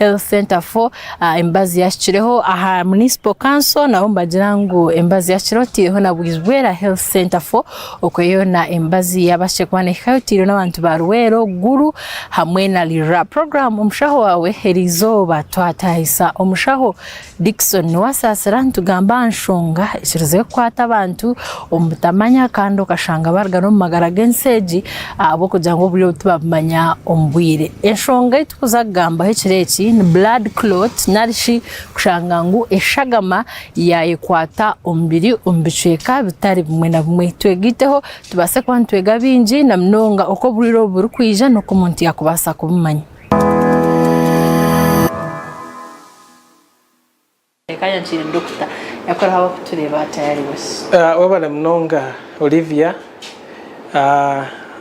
Health Centre for emibazi yahikireho aha Municipal Council nabo nibagira ngu emibazi yahikireho oteireho na Bwizibwera Health Centre for okwe yoona emibazi yabaasire kuba nehikayo oteireho n'abantu ba Luweero, Gulu hamwe na Lira. Puroguraamu Omushaho Waawe eriizooba twatahisa omushaho Dickson Niwasaasira nitugamba aha nshonga ekirize kukwata abantu omu butamanya kandi okashanga baruga n'omu magara g'ensi egi ahabw'okugira ngu oburyo obu tibabumanya omu bwire. Enshonga ei turikuza kugambaho ekiro eki ni blood clot nari shi kushanga ngu eshagama yaayekwata omubiri omu bicweka bitari bimwe na bimwe. Twegaiteho tubaase kuba nitwega bingi na munonga oku oburwaire obu burikwija n'oku omuntu yaakubaasa kubumanya. Reka nyakiire Dokita yakoraho abakutureeba tayari wesi. Webale munonga Olivia.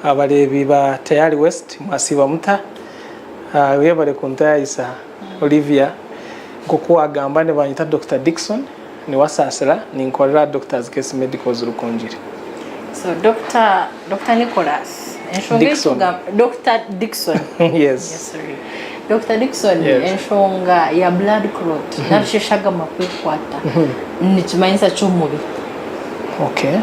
Abareebi ba Tayari West mwasiiba muta? Webale kuntayayisa Olivia. Nk'oku wagamba nibanyeta Dokita Dickson Niwasaasira, ninkorera Doctors Case Medicals Rukungiri. So Doctor Doctor Nicholas enshonga ei Dickson. tugamba Doctor Dickson Yes. Yes, sorry. Doctor Dickson Yes. enshonga ya blood clot nari shi eshagama kwekwata nikimanyisa ki omu mubiri? Okay.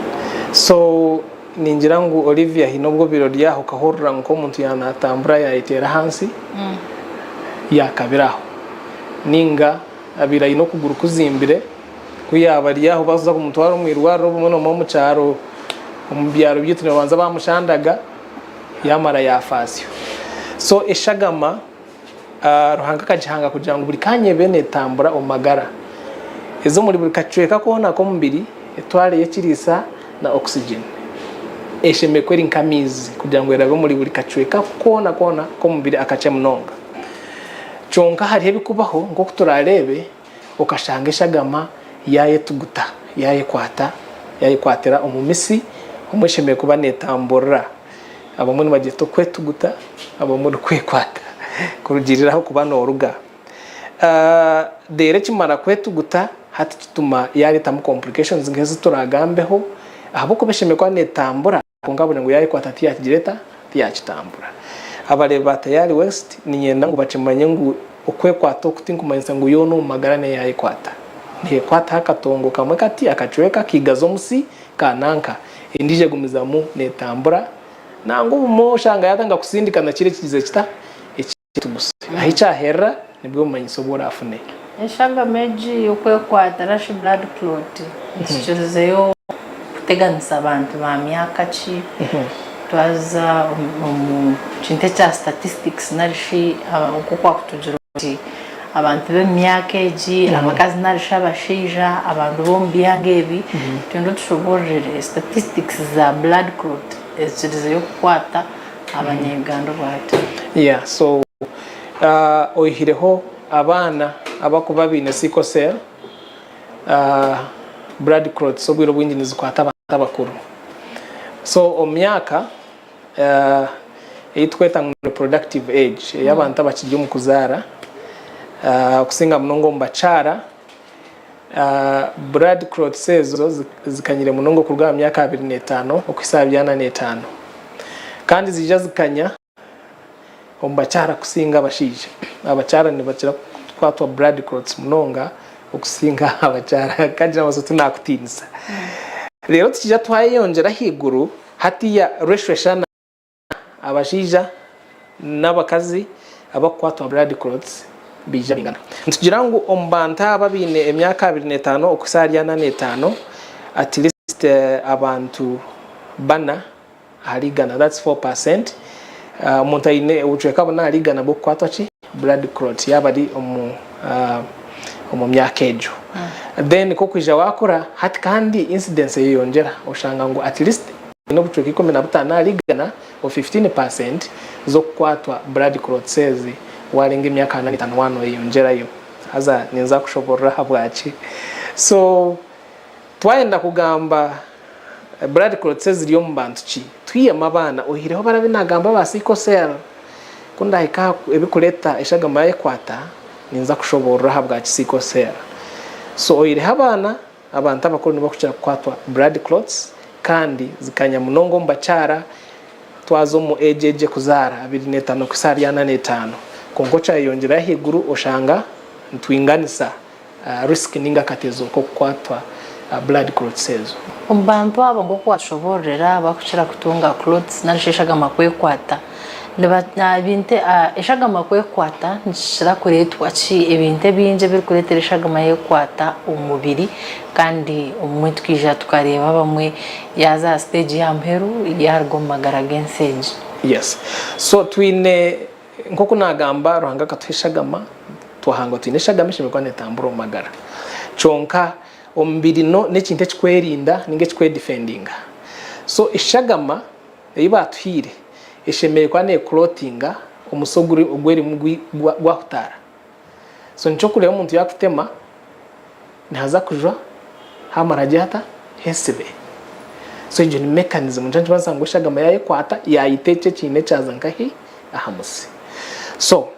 So ningira ngu Olivia haine obu obaire ori aho okahurira nk'omuntu yaaba naatambura yaayeteera ahansi yaakabira aho ninga abaire aine okuguru kuzimbire Ku yaaba ari aho bakuza kumutwara omu irwariro obumwe n'obumwe omu kyaro, omu byaro byaitu nibabanza bamushandaga yaamara yaafaasyo. So eshagama Ruhanga akagihanga kugira ngu buri kaanya ebe neetambura omu magara. Eze omuri buri kacweka koona ak'omubiri etwareyo ekiriisa na oxygen. Eshemereire kuba eri nk'amaizi kugira ngu erabe omuri buri kacweka koona koona k'omubiri akakye munonga. Kyonka hariho ebikubaho nk'oku turaareebe. Okashanga eshagama yaayetuguta, yaayekwata, yaayekwatira omu mitsi, omwe eshemereire kuba neetamburira. Abamwe nibagyeta okwetuguta, abamwe n'okwekwata kurugiirira ah'okuba nooruga. Reero ekimara kwetuguta hati kituma yaareetamu complications nk'ezi turaagambeho ahabw'okuba eshemereire kuba neetambura. Kwonka buri ngu yaayekwata tiyakigira eta? Tiyaakitambura. Abareebi ba Tayari West niinyenda ngu bakimanye ngu okwekwata oku tinkumanyisa ngu yoona omu magara niyo yaayekwata. Neekwataho akatongo kamwe kati, akacweka, akaigaza omusi, ka nanka. Endiijo egumizamu neetambura. Nangwa obumwe oshanga yaatandika kusindika na kiri ekigize kita? Ekituguse. Ahi kyaherera nibwo bumanyiso obu oraafune. Eshagama egi y'okwekwata nari shi blood clot nikikirizeyo kuteganisa abantu ba myaka ki? Twaza omu kintu ekya statistics nari shi nk'oku wakutugira oti abantu b'omu myaka egi, abakazi nari shi abashaija, abantu b'omu byanga ebi, nitwenda otushoboororere statistics za blood clot ezikirizeyo kukwata Abanya-Uganda obwahati. Yeah so oihireho abaana abakuba baine sickle cell, blood clots obwire obwingi nizikwata abantu abakuru. So omu myaka ei tukweta ngu ni reproductive age ey'abantu abakiri omu kuzaara okusinga munonga omu bakyara, Blood clots ezo zikanyire munonga okuruga aha myaka 25 okuhitsya aha 45. Kandi ziija zikanya omu bakyara kusinga abashaija. Abakyara nibakira kukwatwa blood clots munonga okusinga abakyara. Kagira ngu tinakutiinisa. Reero tukija twayeyongyera ahaiguru hatiiya ratio eshana. Abashaija n'abakazi abarikukwatwa blood clots baija baingana. Nitugira ngu omu bantu aba abaine emyaka 25 okuhitsya ahari 45 at least abantu bana ahari igana that's 4% omuntu aine obucweka buna ahari igana bw'okukwatwa ki blood clot yaaba ari omu omu myaka egyo. Then ku orikwija waakura hati kandi incidence eyeyongyera oshanga ngu at least Aine obucweka 15 ahari igana, or 15%, z'okukwatwa blood clots ezi warenga emyaka 45 waaba noyeyongyerayo. Haza ninza kushoborora ahabwaki. So twayenda kugamba blood clots eziri omu bantu ki? Twihemu abaana oihireho bari abu nagamba aba sickle cell. Ku ndahika aha ebikureeta eshagama yayekwata ninza kushoborora ahabwaki sickle cell. So oihireho abaana Abantu abakuru nibakukira kukwatwa blood clots kandi zikanya munonga omu bakyara twaza omu age egi ekuzaara 25 kuhitsya ahari 45. Kwonka okyayeyongyerayo ahaiguru oshanga nitwinganisa risk ninga akatezo k'okukwatwa blood clots ezo. Omu bantu abo nk'oku washoboororera abakukira kutunga clots narishi eshagama kwekwata ebintu eshagama kwekwata nikikira kureetwa ki? Ebintu ebingi ebirikureetera eshagama yekwata omu mubiri kandi obumwe tukaija tukareeba abamwe yaaza aha siteegi y'aha muheru yaaruga omu magara g'ensi egi. Yes so twine Nk'oku naagamba, Ruhanga akatuha eshagama, twahangwa twine eshagama eshemereire kuba neetambura omu magara. Kyonka omubiri no n'ekintu ekikwerinda ninga ekikwedifendinga. So eshagama ei baatuhaire eshemereire kuba neeclotinga omusi oguri ogu erimu gwahutaara. So nikyo orikureeba omuntu yaakutema nihaza kujwa hamara hagye hata hesibe. So egyo ni mechanism nikyo nikibaasa ngu eshagama yayekwata yayita ekyo ekiine kyaza nkahi aha musi. So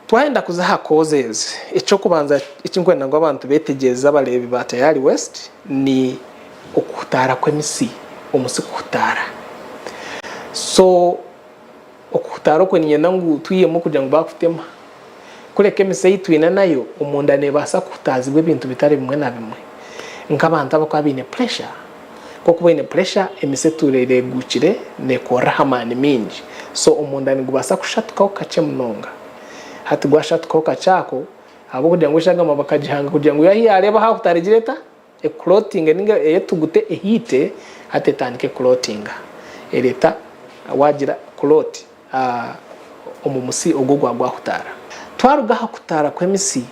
twayenda kuza aha causes, ekyokubanza ekinkwenda ngu abantu betegyereze abareebi ba Tayari West ni okuhutaara kw'emisi, omusi kuhutaara. So Okuhutaara okwo niinyenda ngu twihemu kugira ngu baakutema. Kureka emise ei twine nayo omunda neebaasa kuhutaazibwa ebintu bitari bimwe na bimwe. Nk'abantu abarikuba baine puresha, ku orikuba oine puresha emise etuura ereeguukire neekorera aha maani maingi. So omunda nigubaasa kushatukaho kakye munonga. Hati gwashatukaho kakye ako, ahabw'okugira ngu eshagama bakagihanga kugira ngu yo ahu yaareeba haahutaara egire eta? Ekurotinge ninga eyetugute ehiite hati etandike kurotinga ereta wagira clot omu musi ogwo gwa gwahutaara. Twaruga aha kutaara kw'emisi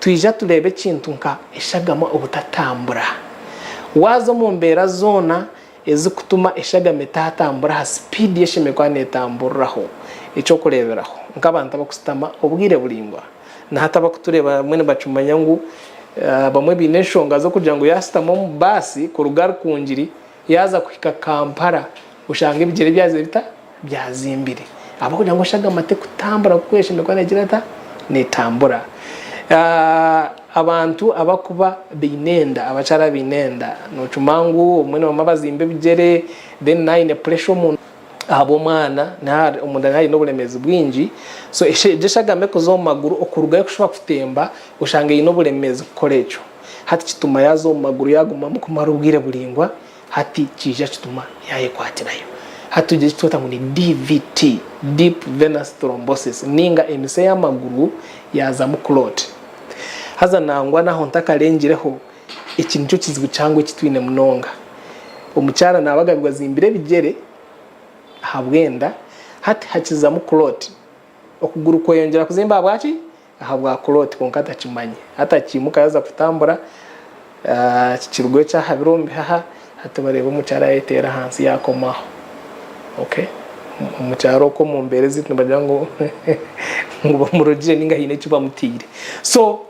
twija tureeba ekintu nka eshagama obutatambura. Waaza omu mbeera zoona ezikutuma eshagama etatambura aha sipiidi eyeshemereire kuba netamburiraho. Ekyokureeberaho nk'abantu abakusitama obwire buraingwa. Na hati abarikutureeba bamwe nibakimanya ngu abamwe baine enshonga z'okugira ngu yaashutama omu baasi kuruga Rukungiri yaaza kuhika Kampala oshanga ebigyere byazire bita? Byazimbire. Ahabw'okugira ngu eshagama terikutambura nk'oku eshemereire kuba neegira eta? Neetambura. Abantu abarikuba baine enda, abakyara abaine enda, noocuma ngu obumwe nibamara bazimba ebigyere then naaba aine pressure omunda. Ahabw'omwana omunda niha haine oburemeezi bwingi so egyo eshagama ekuza omu maguru okurugayo kushuba kutemba oshanga eine oburemeezi kukora ekyo hati kituma yaaza omu maguru yaagumamu kumara obwire buraingwa hati kiija kituma yaayekwatirayo hati tugira eki tweta ngu ni DVT, deep venous thrombosis, ninga emise y'amaguru yaazamu clot haza nangwa naho ntakarengireho Eki nikyo kizibu kihango eki twine munonga. Omukyara naaba agabirwe azimbire ebigyere ahabw'enda, hati hakizamu clot. Okuguru kweyongyera kuzimba ahabwaki? Ahabwa clot kwonka atakimanye. Hati akiimuka yaaza kutambura, kikirugayo kyahabira omu bihaha, hati bareeba omukyara yayeteera ahansi yaakomaho. Okay? Omu kyaro okwo omu mbeera ezaitu nibagira ngu ngu bamurogire ninga haine eki bamutaire. So.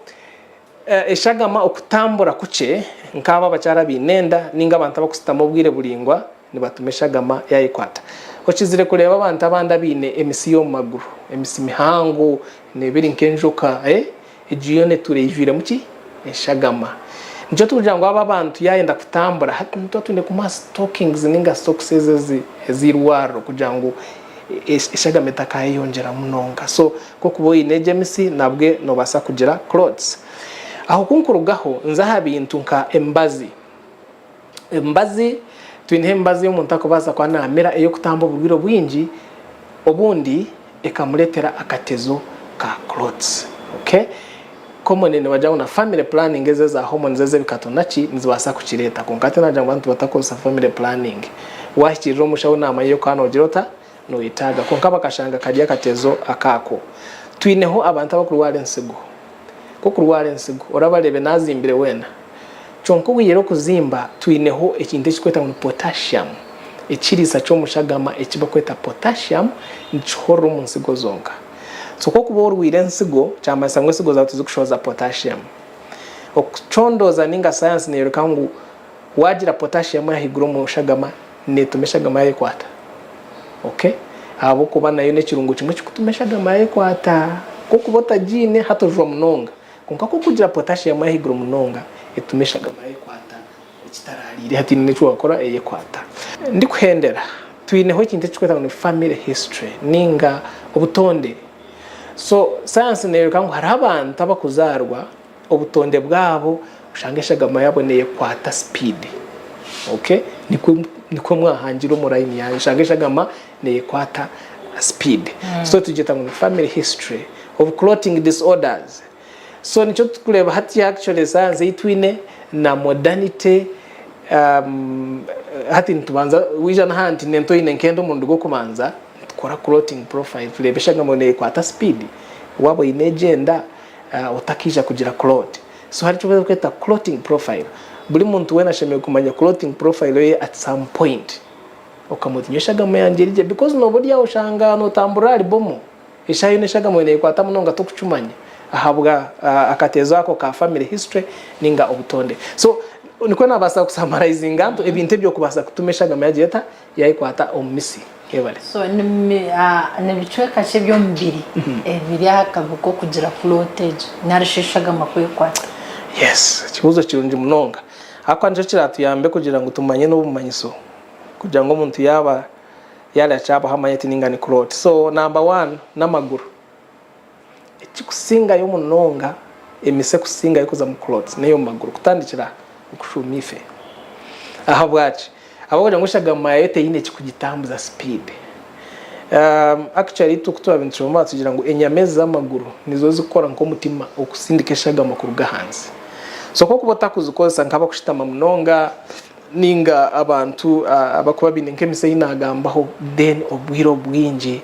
Eshagama okutambura kukye, nk'abo abakyara abaine enda ninga abantu abakusitama obwire buraingwa nibatuma eshagama yayekwata. Okizire kureeba abantu abandi abaine emisi y'omu maguru, emisi mihango neeba eri nk'enjoka, egyo yoona etuura eijwiremu ki? Eshagama. Nikyo turikugira ngu abo abantu yayenda kutambura hati nituba twine kumuha stockings ninga socks ezo ez'eirwariro kugira ngu eshagama etakayeyongyera munonga. So Ku okuba oine egyo emisi nabwe nobaasa kugira clots. Aho ku nkurugaho nza aha bintu nka emibazi. Emibazi, twineho emibazi ei omuntu arikubaasa kuba naamira ey'okutamba oburwaire obwingi obundi ekamureetera akatezo ka clots. Okay? Commonly nibagira ngu na family planning ezo eza hormones ez'ebikato naki nizibaasa kukireeta kwonka tinagira ngu abantu batakozesa family planning. Wahikiirira omushaho naamanya ei orikuba noogira ota? Noyetaaga. Kwonka bakashanga kari akatezo akaako. Twineho abantu abakurwara ensigo. Ku okurwara ensigo, orabareebe nazimbire weena. Kyonka obwire okuzimba, twineho ekintu ekirikwetwa ngu ni potassium. Ekiriisa ky'omushagama eki barikweta potassium nikihorera omu nsigo zonka. So ku okuba orwaire ensigo, kyamanyisa ngu ensigo zaawe tizikushohoza potassium. Okucondooza ninga sayansi neyoreka ngu wagira potassium ahaiguru omu shagama, Neetuma eshagama yaayekwata. Okay? Ahabw'okuba nayo n'ekirungo kimwe ekirikutuma eshagama yaayekwata. Ku okuba otagiine, hati ojwa munonga. Kwonka ku okugira potassium ahaiguru munonga, etuma eshagama yaayekwata ekitaraariire hataine n'eki waakora eyekwata. Ndikuhendera, twineho ekintu ekirikwetwa ngu ni family history nainga obutonde. So sayansi neeyoreka ngu hariho abantu abarikuzaarwa obutonde bwabo oshanga eshagama yaabo neekwata sipiidi. Okay? Nikwo nikwo mwahangirwe omu layini yaanyu, oshanga eshagama neekwata sipiidi. So tugyeta ngu ni family history of clotting disorders. So nikyo turikureeba hati actually sayansi ei twine na modernity hati nitubanza waija n'aha nti nente oine nk'enda omurundi gw'okubanza nitukora clotting profile tureebe eshagama neekwata sipiidi waaba oine egyo enda otakaija kugira clot. So hariho eki barikweta clotting profile. Buri muntu weena ashemereire kumanya clotting profile ye at some point. Okamanya oti nyowe eshagama yangye eri gye because nooba ori aho oshanga nootamburira ahari bomu. Eshaaha yoona eshagama yoona neekwata munonga tokukimanya ahabwa akateezo ako ka family history ninga obutonde. So nikwo nabaasa ku summarizinga nti ebintu ebyo kubaasa kutuma eshagama yagira eta yayekwata omu misi. Yebare. So ni bicweka ki eby'omubiri ebiri aha kabi k'okugira clot egyo narishi eshagama kwekwata? Yes, ekibuuzo kirungi munonga ahakuba nikyo kiratuyambe kugira ngu tumanye n'obumanyiso kugira ngu omuntu yaaba Yaarya kyabaho amanye ati ninga ni clot. So number one n'amaguru. Ekikusingayo munonga emise ekusingayo kuza mu clots n'ey'omu maguru kutandikira okushuuma ife. Ahabwaki? Ahabw'okugira ngu eshagama yaayo teine ekikugitambuza speed. Actually itwe ku turaabe nitushoma batugira ngu enyama ezi z'amaguru nizo zikukora nk'omutima okusindika eshagama kuruga ahansi. So ku orikuba otakuzikozesa nk'abakushutama munonga, Ninga abantu abakuba baine nk'emise ei naagambaho then obwire obwingi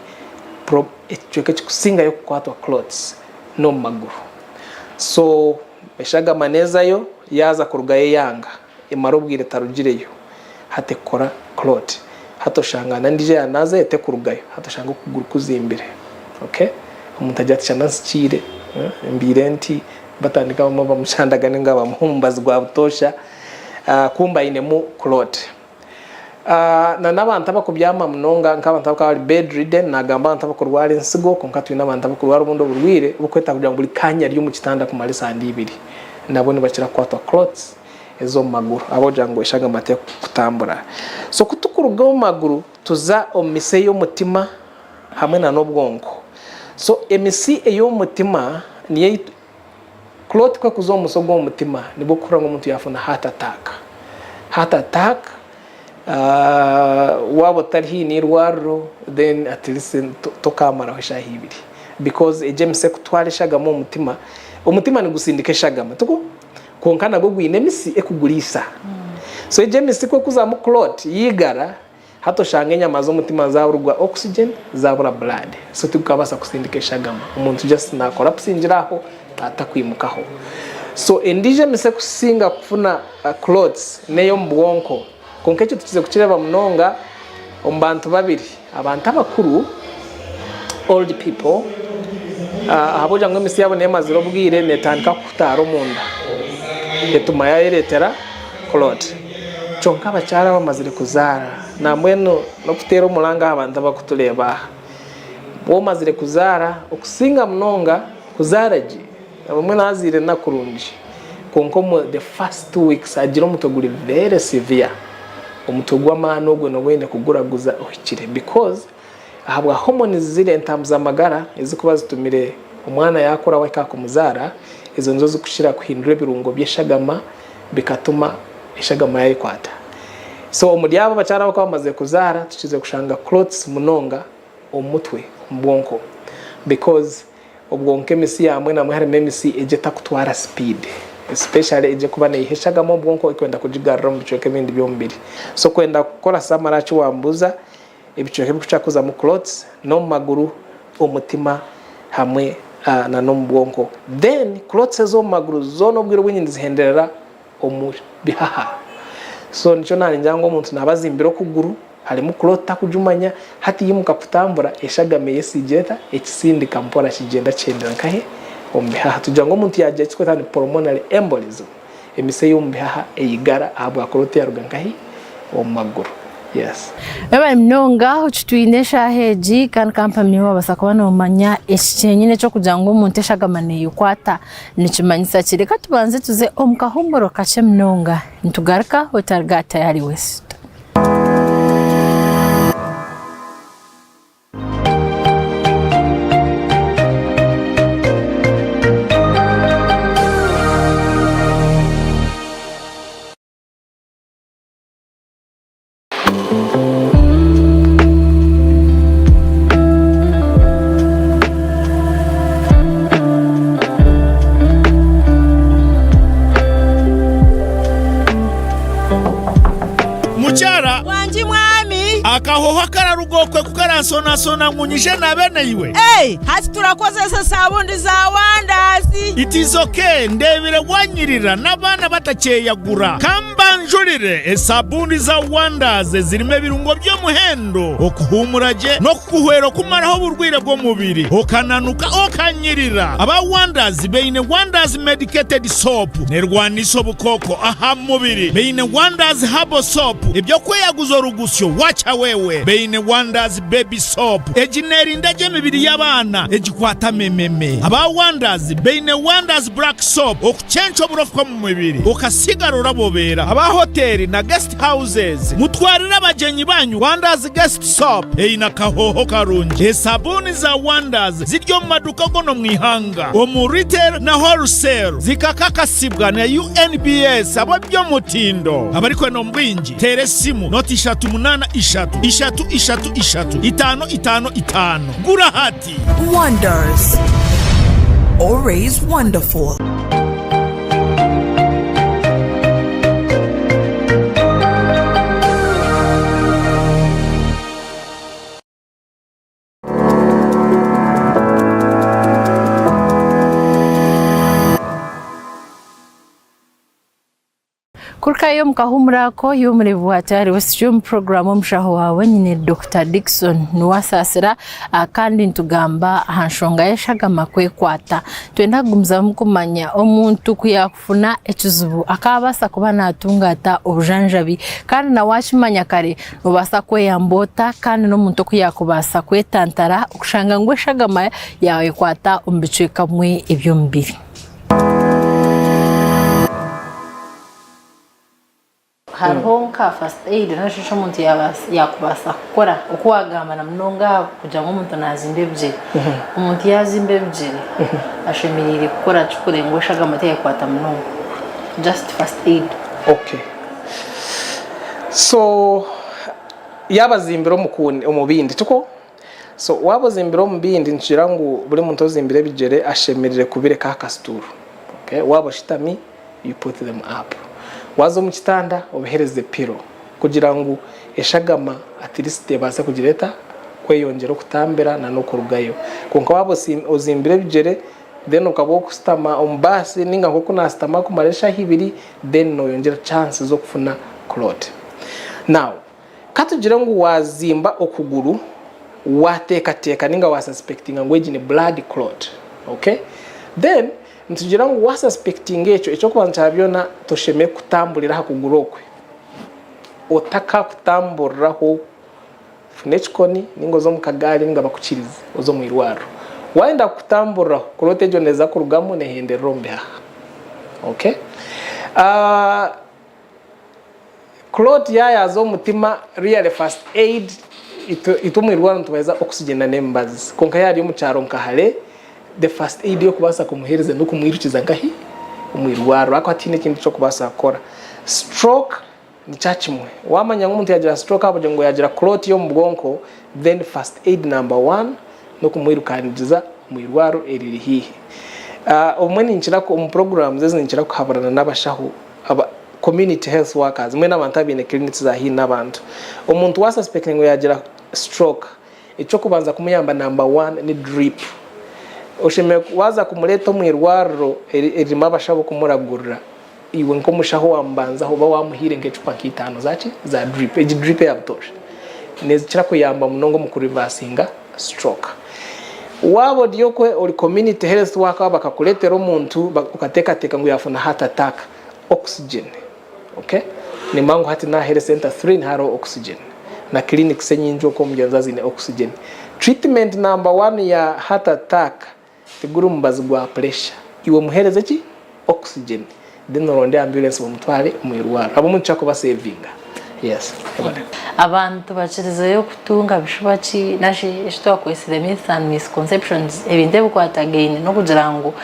ekicweka ekikusingayo kukwatwa clots n'omu maguru. So eshagama neezayo yaaza kurugayo eyanga emara obwire etarugireyo hati ekukora clot. Hati oshanga n'endiijo eya naazayo tekurugayo hati oshanga okuguru kuzimbire. Okay omuntu agira ati shana nsikiire mbiire nti batandika bamwe bamushandaga ninga bamuha omubazi gwa butoosha. Kumbe ainemu clot. Na n'abantu abakubyama munonga nk'abantu abakuba bari bedridden, nagamba abantu abakurwara ensigo kwonka twine abantu abakurwara obundi oburwaire obukwetaaga kugira ngu buri kanya ari omu kitanda kumara esande ibiri. Nabo nibakira kukwatwa clots ez'omu maguru ahabw'okugira ngu eshagama terikutambura. So ku tukuruga omu maguru tuza omu mitsi ey'omutima hamwe na n'obwonko. So emitsi ey'omu mutima niyo ei. Clot ku ekuza omu musi ogw'omu mutima nibwo okuhurira ngu omuntu yaafuna heart attack. Heart attack waaba otari haihi n'eirwariro then at least tokaamaraho eshaaha ibiri because egyo emisi ekutwara eshagama omu mutima, omutima nigusindika eshagama tikwo? Kwonka nagwo gwine emisi ekuguriisa. So egyo emisi ku ekuzamu clot yaigara, Hati oshanga enyama z'omutima zaburwa oxygen zabura blood so tigukabaasa kusindika eshagama omuntu just na collapsingira aho atakwimukaho. So endijo emise ekusinga kufuna clots n'eyomu bwonko kwonka ekyo tukize kukireeba munonga omu bantu babiri abantu abakuru, old people, ahabw'okugira ngu emisi yaabo neeba emazire obwire netandika kuhutaara omunda etuma yayereetera clot. Kyonka abakyara abamazire kuzaara, nambwenu n'okuteera omuranga aha bantu abarikutureeba aha, waaba omazire kuzaara, okusinga munonga kuzaara gye, obumwe naazaire enaku kurungi, kwonka omu the first 2 weeks agira omutwe guri very severe, omutwe gw'amaani ogwo nooba oine kuguraguza ohikire because ahabwa hormones ziri entambu z'amagara ezirikuba zitumire omwana yaakura wahika aha kumuzaara, ezo nizo zirikukira kuhindura ebirungo by'eshagama bikatuma eshagama yayekwata. So omuri abo abakyara abakuba bamazire kuzaara tukize kushanga clots munonga omu mutwe omu bwonko because obwonko emisi yamwe namwe harimu emisi egyo etakutwara speed especially egyo ekuba neyiha eshagama omu bwonko ekwenda kugigarura omu bicweka ebindi by'omubiri. So kwenda kukora summary aha kiwambuuza, ebicweka ebikukira kuzamu clots n'omu maguru, omutima hamwe na n'omu bwonko. Then clots ez'omu maguru zoona obwire obwingi nizihenderera omu bihaha. So nikyo naningira ngu omuntu naba azimbire okuguru harimu clot takugimanya hati yimuka kutambura eshagama eyesiigire eta ekisindika mpora kigyenda kihendera nkahe omu bihaha. Tugira ngu omuntu yagira ekiturikweta ngu ni pulmonary embolism. Emise y'omu bihaha eyigara ahabwa clot yaruga nkahi? Omu maguru. Yes. Webare munonga okitwine eshaaha egi kandi kampamya wabaasa kuba nomanya eki kyenyine ekyokugira ngu omuntu eshagama neyikwata nikimanyisa ki. Reka tubanze tuze omu kahuumuro kakye munonga nitugaruka otariga tayari wesita. Wangi mwami. Akahoho akararuga okwe ku karansonasona ngu nyije naabe naiwe. Hey, hati turakozesa esabundi za Wanders. It is ok, ndeebire wanyirira n'abaana batakyeyagura. Ka mbanjurire esabuuni za Wanders ezirimu ebirungo by'omuhendo okuhuumura gye n'okukuhwera okumaraho oburwaire bw'omubiri okananuka okanyirira. Aba Wanders baine Wanders Medicated Soap nerwanisa obukooko aha mubiri, baine Wanders Herbal Soap eby'okweyaguza orugusyo wacha wewe, baine Wanders Baby Soap egi nerinda gye emibiri y'abaana egikwata mememe. Aba Wanders baine Wanders Black Soap okucenca oburofu omu mubiri okasigara orabobeera. Aba hoteeri na guest houses mutwarire abagyenyi banyu Wanders Guest Soap eine akahooho karungi. Esabuuni za Wanders ziri omu maduuka goona omu ihanga omu retail na wholesale zikakakasibwa na UNBS ab'eby'omutindo. Abarikwenda omu bwingi teera esimu noti 3 8 3 3 3 3 5 5 5. Gura hati! Wonders. Always wonderful. Kurukayo omu kahuumuro ako, iwe omureebi wa Tayari West omu puroguraamu Omushaho Waawe nyine Dokita Dickson Nuwasaasira kandi nitugamba aha nshonga y'eshagama kwekwata. Nitwenda kugumizamu kumanya omuntu ku yaakufuna ekizibu akaabaasa kuba naatunga ata obujanjabi kandi na waakimanya kare noobaasa kweyamba ota kandi n'omuntu oku yaakubaasa kwetantara okushanga ngu eshagama yaayekwata omu bicweka bimwe eby'omubiri. Hariho nka first aid nari shi eki omuntu yakubaasa kukora oku wagamba na munonga aha kugira ngu omuntu nazimba ebigyere. Omuntu yazimba ebigyere ashemereire kukora ki kureba ngu eshagama teyakwata munonga? Just first aid. Okay so yaaba azimbire omu bindi tikwo? So waaba ozimbire omu bindi nikigira ngu buri muntu ozimbire ebigyere ashemerire kubireka aha kasituuru. Okay? Waaba oshutami you put them up. Waaza omu kitanda obihereze pillow kugira ngu eshagama at least ebaase kugira eta kweyongyera okutambira na n'okurugayo. Kwonka waaba ozimbire ebigyere then okaba okusitama omu baasi ninga nk'oku naasitama kumara eshaaha ibiri then noyongyera chance z'okufuna clot. Now Ka tugire ngu waazimba okuguru, waateekateeka ninga waasuspectinga ngu egi ni blood clot, okay? Then nitugira ngu waasuspectinga ekyo, eky'okubanza kya byona toshemereire kutamburira aha kuguru okwe. Otakakutamburiraho, funa ekikoni ninga oze omu kagaari ninga bakukirize oze omu irwariro. Waayenda kukutamburiraho, clot egyo neeza kurugamu neehenderera omu bihaha, okay? Claude yayaza omutima really first aid itwe itwe omwirwariro nitubahereza oxygen na n'emibazi kwonka yari omukyaro nka hare the first aid yokubaasa kumuhereza nokumwirukiza nkahi omwirwariro ahakuba tihaine ekindi ekyokubaasa kukora. Stroke nikyakimwe wamanya ngu omuntu yagira stroke ahabw'okugira ngu yagira clot y'omubwonko then first aid number one n'okumwirukaniriza omwirwariro eriri haihi. Obumwe ninkira omu programs ezi ninkira kuhaburana n'abashaho aba community health workers mbwenu abantu abaine clinics za haihi n'abantu. Omuntu wa suspectinga ngu yagira stroke, eky'okubanza kumuyamba number one ni drip. Oshemereire waaza kumureeta omu irwariro eririmu abashaho b'okumuragurira, iwe nk'omushaho waamubanzaho oba waamuhaire nk'ecupa nk'itaano zaki? Za drip. Egi drip eya butoosha neekira kuyamba munonga omu kureversinga stroke. Waaba ori okwe ori community health worker bakakureetera omuntu okateekateeka ngu yaafuna heart attack, oxygen ok nimba ngu hati n'aha health center 3 nihariho oxygen na clinics enyingi okwo omu niza ziine oxygen. Treatment number one ya heart attack tiguri mubazi gwa pressure, iwe muheereze ki? Oxygen then oronde ambulance bamutware omu irwariro habw'omuntu nikyo arikubasevinga. Yes webale. Abantu bakirizeyo kutunga bishuba ki nari eki twakwetsire myths and misconceptions ebintu ebikwatagaine n'okugira ngu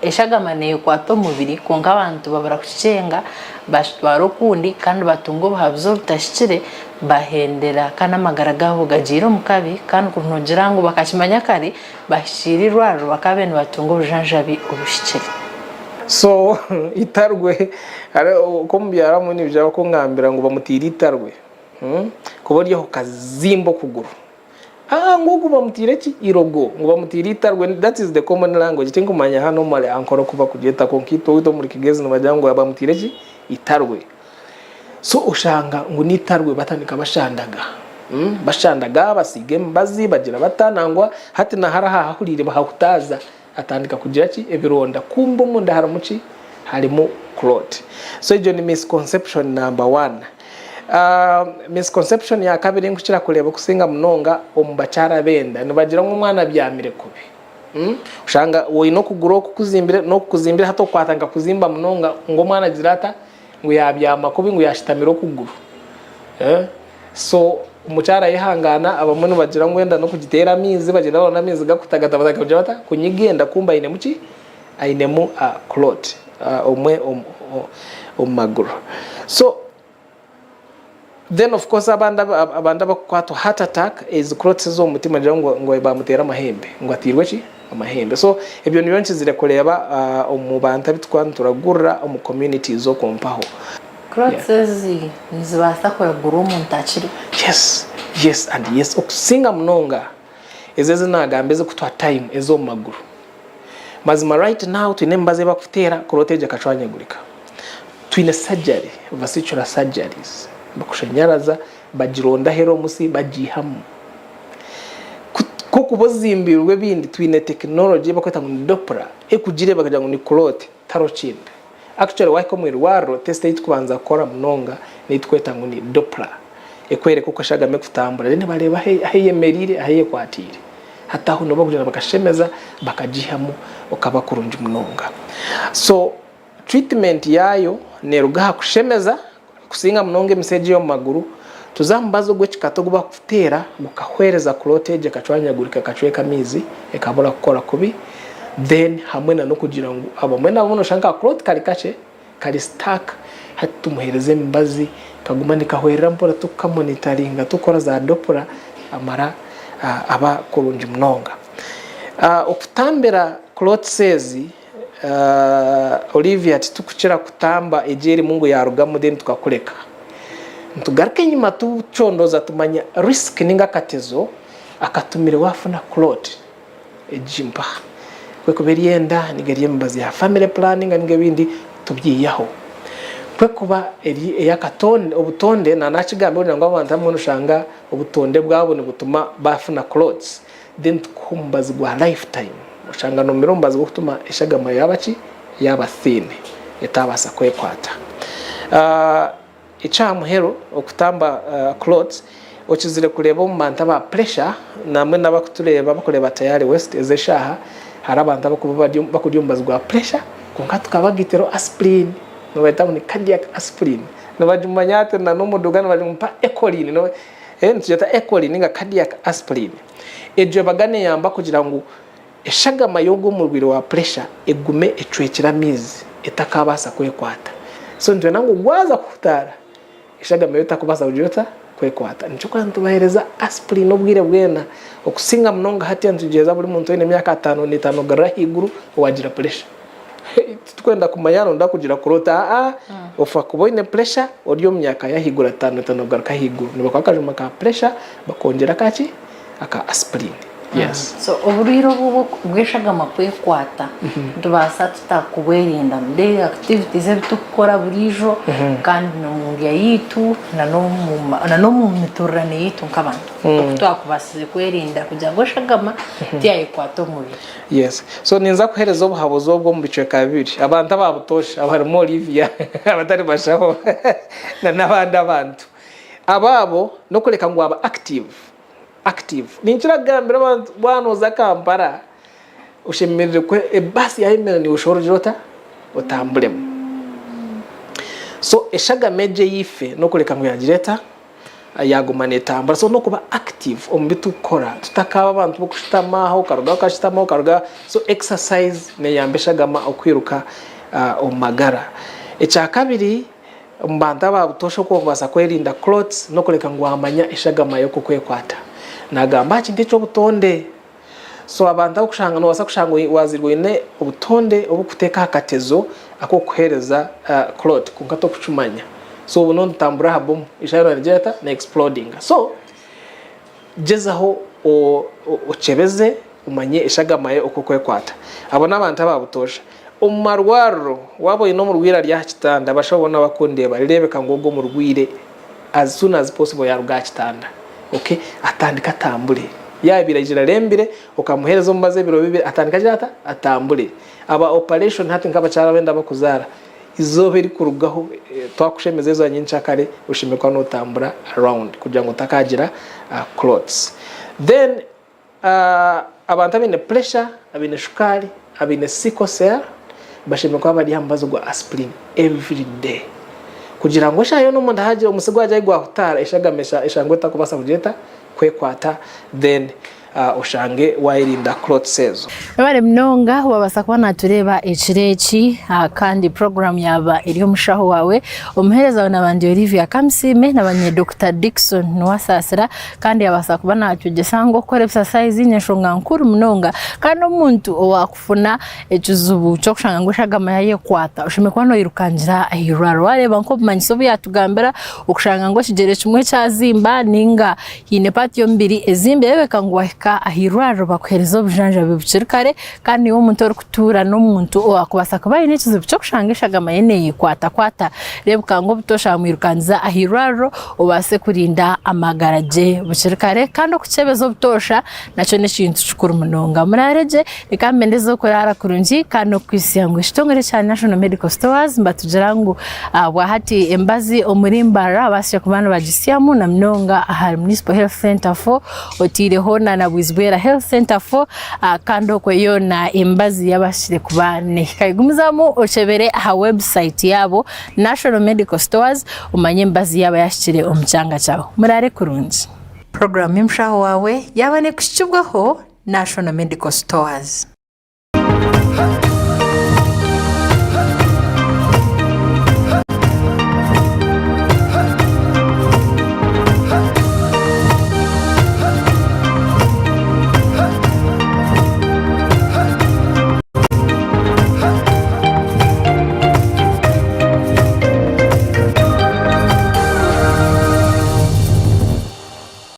eshagama neekwata omubiri kwonka abantu babura kukikyenga bakitwara okundi kandi batunga obuhabuzi obutahikire bahendera kandi amagara gaabo gagiire omu kabi kandi kuri noogira ngu bakakimanya kare bahikiire eirwariro bakaabaire nibatunga obujanjabi obuhikire. So itarwe hariho omubyaro abamwe nibaija bakungambira ngu bamutiire itarwe kuba ori aho okazimba okuguru. Aa ngu ogu bamutiire ki? Irogo. Ngu bamutiire itarwe that is the common language tinkumanya hanu omuri Ankole oku bakugyeta kwonka itwe owaitu omuri Kigezi nibagira ngu bamutiire ki? Itarwe. So oshanga ngu n'itarwe batandika bashandaga. Bashandaga basiiga emibazi bagira bata nangwa hati na hare aha ahahuriire bahahutaaza atandika kugira ki? Ebironda. Kumbe omunda harimu ki? Harimu clot. So egyo ni misconception number one. Misconception ya kabiri ei nkukira kureeba okusinga munonga omu bakyara b'enda, nibagira ngu omwana abyamire kubi. Oshanga oine okuguru oku kuzimbire n'oku kuzimbire hati okwatandika kuzimba munonga ngu omwana agire ata? Ngu yabyama kubi ngu yashutamire okuguru. So omukyara ayehangaana abamwe nibagira ngu enda n'okugiteera amaizi bagyenda barabona amaizi gakutagata batandika kugira bata? Kunyiga enda kumbe ainemu ki? Ainemu clot omwe omu maguru. So then of course abandi abandi abakukwatwa heart attack ezi clots ez'omu mutima nigira ngu ngu bamuteera amahembe ngu ateirwe ki? Amahembe. So ebyo nibyo nkizire kureeba omu bantu abu turikuba nituragurira omu communities okwo mpaho. Clots ezi nizibaasa kuragurwa omuntu akiriho? Yes, yes and yes okusinga munonga ezo ezi nagamba ezikutwara time ez'omu maguru. Mazima right now twine emibazi ei bakuteera clot egyo ekacwanyagurika. Twine surgery, vascular surgeries, bakushanyaraza bagironda ahu eri omusi bagiihamu. Ku okuba ozimbiirwe ebindi twine technology ei bakweta ngu ni Doppler ekugireeba ekagira ngu ni clot tihariho kindi. Actually wahika omu irwariro test ei tukubanza kukora munonga nei tukweta ngu ni Doppler ekwereka oku eshagama ekutambura then bareeba ahu eyemereire ahu eyekwatiire. Hati aho nibo bakugyenda bakashemeza bakagiihamu okaba kurungi munonga. So treatment yaayo neeruga aha kushemeza kusinga munonga emise egi ey'omu maguru, tuza aha mubazi ogw'ekikata ogu bakuteera gukahwereza clot egyo ekacwanyagurika ekacweka amaizi ekabura kukora kubi then hamwe na n'okugira ngu abamwe nabamwe noshanga ka clot kari kakye kari stuck hati tumuhereza emibazi kaguma nikahwerera mpora tukukamonitaringa tukukora za dopula amara aba kurungi munonga. Okutambira clots ezi Olivia titukukira kutamba egyo erimu ngu yarugamu then tukakureka. Nitugaruka enyima tucondooza tumanya risk ninga akatezo akatumire wafuna clot egi mpaha. Kwekuba eri enda ninga eri emibazi ya family planning ninga ebindi tubyihaho. Kwekuba eri eyakatonde obutonde nanakigambire kugira ngu abantu abamwe noshanga obutonde bwabo nibutuma bafuna clots. Then tukuha omubazi gwa lifetime oshanga nomira omubazi gwokutuma eshagama yaba ki yaba thin etabaasa kwekwata. Ekyahamuheru okutamba clots okizire kureeba omu bantu aba pressure namwe nabakutureeba abakureeba Tayari West ezi eshaaha hariho abantu abakuba bakurya omubazi gwa pressure kwonka tukabagitiraho aspirin nibayeta ngu ni cardiac aspirin nibagimanya hati na nomuduga nibagira ngu mpa ecoline. Nitugyeta Ecoline ninga cardiac aspirin. Egyo ebaga neyamba kugira ngu eshagama y'ogwo omurwaire wa puresha egume ecwekire amaizi etakabaasa kwekwata. So nitwenda ngu gwaza kuhutaara, eshagama yo etakubaasa kugira ota? Kwekwata. Nikyo orikureeba nitubaheereza aspirin obwire bwena. Okusinga munonga hati nitugyeza buri muntu oine emyaka 55 kugarura ahaiguru owagira puresha. Titukwenda kumanya yaaba nooyenda kugira clot aa ofa kuba oine pressure ori omu myaka y'ahaiguru 55 kugaruka ahaiguru nibakuha akajuma ka pressure bakongyera akaki aka aspirin yes. So oburwaire obu bw'eshagama kwekwata nitubaasa tuta kubwerinda mu activities ebi turikukora buriijo kandi n'omu ndya yaitu na n'omu mituurirane yaitu nk'abantu oku twakubaasize kwerinda kugira ngu eshagama tiyayekwata omubiri. Yes. So ninza kuhereza obuhabuzi obwo omu bicweka bibiri. Abantu aba butoosha abarimu Olivia abatari bashaho na n'abandi abantu. Abaabo n'okureka ngu waaba active, active. Ninkira kugambira abantu waaba nooza Kampala oshemereire ku ebaasi yaayemerera niiwe oshohore ogire ota? Otamburemu. So eshagama egyo eyaife n'okureka ngu yaagira eta? Yaaguma neetambura. So n'okuba active omu bi turikukora tutakaaba abantu b'okushutama aho okarugaho okashutama okarugaho. So exercise neeyamba eshagama okwiruka omu magara. Ekyakabiri, omu bantu aba butoosha oku orikubaasa kwerinda clots n'okureka ngu waamanya eshagama y'oku ekwekwata. Naagamba aha kintu eky'obutonde. So abantu abu kushanga nobaasa kushanga wazairwe oine obutonde obukuteeka aha katezo ak'okukuheereza clot kwonka tokukimanya. So obu notambura aha bomu eshaaha yoona negira eta? Ne explodinga. So gyezaho okyebeze omanye eshagama ye oku ekwekwata. Abo n'abantu aba butoosha. Omu marwariro waaba oine omurwaire ari aha kitanda abashaho boona bakundeeba rireebeka ngu ogwo omurwaire as soon as possible yaaruga aha kitanda ok atandike atambure. Yaaba abaire arembire okamuheereza omubazi ebiro bibiri atandike agire ata? Atambure. Aba operation hati nk'abakyara abenda abarikuzaara eizooba erikurugaho twakushemeza eizooba nyenkyakare oshemereire kuba notambura round kugira ngu otakagira clots. Then abantu abaine pressure, abaine shukaari, abaine sickle cell bashemereire kuba bari aha mubazi gwa aspirin every day kugira ngu eshaaha yoona omuntu ahagira omusi gwagira ahi gwahutaara eshagama eshangwe etakubaasa kugira eta kwekwata then oshange wayerinda clots ezo. Webare munonga wabaasa kuba natureeba ekiro eki kandi puroguraamu yaaba eri omushaho waawe omuheereza waawe naaba ndi Olivia Kamusiime naaba nyine Dokita Dickson Nuwasaasira kandi yabaasa kuba natwegyesa ngu okukora ebisasayizi n'enshonga nkuru munonga kandi omuntu owakufuna ekizibu ky'okushanga ngu eshagama yayekwata oshemereire kuba noyirukangira ah'eirwariro wareeba nk'obumanyiso obu yatugambira okushanga ngu ekigyere kimwe kyazimba ninga Haine paati y'omubiri ezimba ereebeka ngu waahika aha irwariro bakuheereza obujanjabi bukiri kare kandi niiwe omuntu orikutuura n'omuntu owaakubaasa kuba aine ekizibu ky'okushanga eshagama ye neeyekwatakwata. Reebeka ngu obutoosha wamwirukangiza aha irwariro obaase kurinda amagara gye bukiri kare kandi okukyebeza obutoosha nakyo n'ekintu kikuru munonga. Muraare gye, reka mbendeze okuraara kurungi kandi n'okukwitsya ngu ekitongore kya National Medical Stores nibatugira ngu Ahabwahati emibazi omuri Mbarara babaasire kuba nibagisyamu na munonga ahari Municipal Health Centre 4 oteireho na Bwizibwera Health Centre 4 kandi okwe yoona emibazi yabaasire kuba nehikayo. Gumizamu okyebere aha website yaabo National Medical Stores omanye emibazi yaaba yahikire omu kyanga kyawe. Muraare kurungi. Puroguraamu y'omushaho waawe yaaba nekuhikibwaho National Medical Stores.